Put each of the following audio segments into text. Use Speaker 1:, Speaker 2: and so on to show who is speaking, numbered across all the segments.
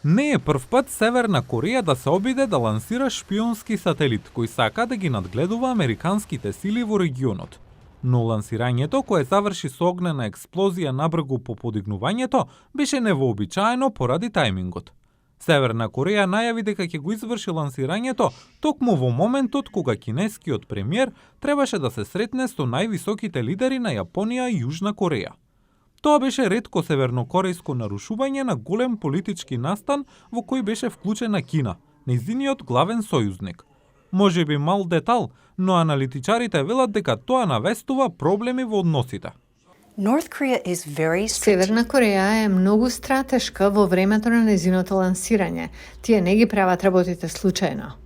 Speaker 1: Не е првпат Северна Кореја да се обиде да лансира шпионски сателит кој сака да ги надгледува американските сили во регионот. Но лансирањето, кое заврши со огнена експлозија набргу по подигнувањето, беше невообичаено поради тајмингот. Северна Кореја најави дека ќе го изврши лансирањето токму во моментот кога кинескиот премиер требаше да се сретне со највисоките лидери на Јапонија и Јужна Кореја. Тоа беше ретко севернокорејско нарушување на голем политички настан во кој беше вклучена Кина, нејзиниот главен сојузник. Може би мал детал, но аналитичарите велат дека тоа навестува проблеми во односите.
Speaker 2: Северна Кореја е многу стратешка во времето на нејзиното лансирање. Тие не ги прават работите случајно.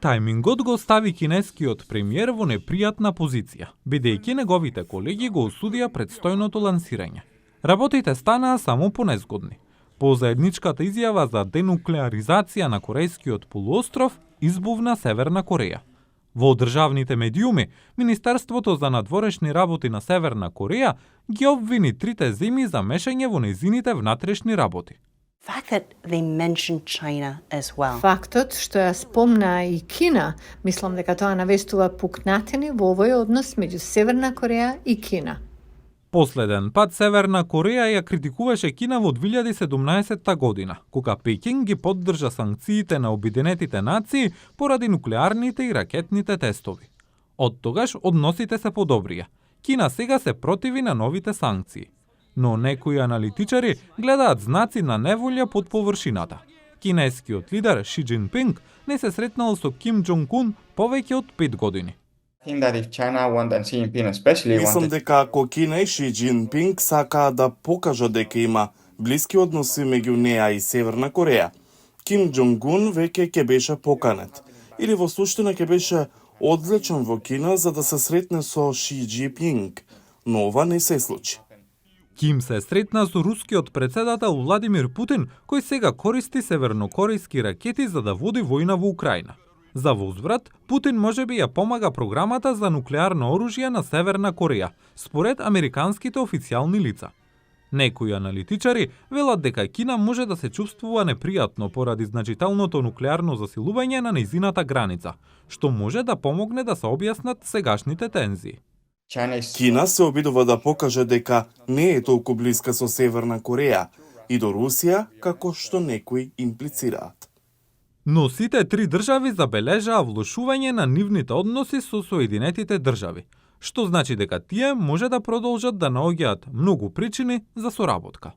Speaker 1: Тајмингот го стави кинескиот премиер во непријатна позиција, бидејќи неговите колеги го осудија предстојното лансирање. Работите станаа само понезгодни. По заедничката изјава за денуклеаризација на Корејскиот полуостров, избувна Северна Кореја. Во државните медиуми, Министерството за надворешни работи на Северна Кореја ги обвини трите земји за мешање во нејзините внатрешни работи.
Speaker 2: Фактот што ја спомнаа и Кина, мислам дека тоа навестува пукнатини во овој однос меѓу Северна Кореја и Кина.
Speaker 1: Последен пат Северна Кореја ја критикуваше Кина во 2017 година, кога Пекинг ги поддржа санкциите на Обединетите нации поради нуклеарните и ракетните тестови. Од тогаш односите се подобрија. Кина сега се противи на новите санкции. Но некои аналитичари гледаат знаци на неволја под површината. Кинескиот лидер Ши Џинпинг не се сретнал со Ким Џонг Ун повеќе од 5 години.
Speaker 3: Мислам дека ако Кина и Ши Џинпинг сакаа да покажат дека има блиски односи меѓу неа и Северна Кореја, Ким Џонг Ун веќе ќе беше поканет. Или во суштина ќе беше одлечен во Кина за да се сретне со Ши Џинпинг, но ова не се случи.
Speaker 1: Ким се сретна со рускиот председател Владимир Путин, кој сега користи севернокорејски ракети за да води војна во Украина. За возврат, Путин можеби ја помага програмата за нуклеарно оружје на Северна Кореја, според американските официјални лица. Некои аналитичари велат дека Кина може да се чувствува непријатно поради значителното нуклеарно засилување на нејзината граница, што може да помогне да се објаснат сегашните тензии.
Speaker 3: Кина се обидува да покаже дека не е толку блиска со Северна Кореја и до Русија, како што некои имплицираат.
Speaker 1: Но сите три држави забележаа влошување на нивните односи со Соединетите држави, што значи дека тие може да продолжат да наоѓаат многу причини за соработка.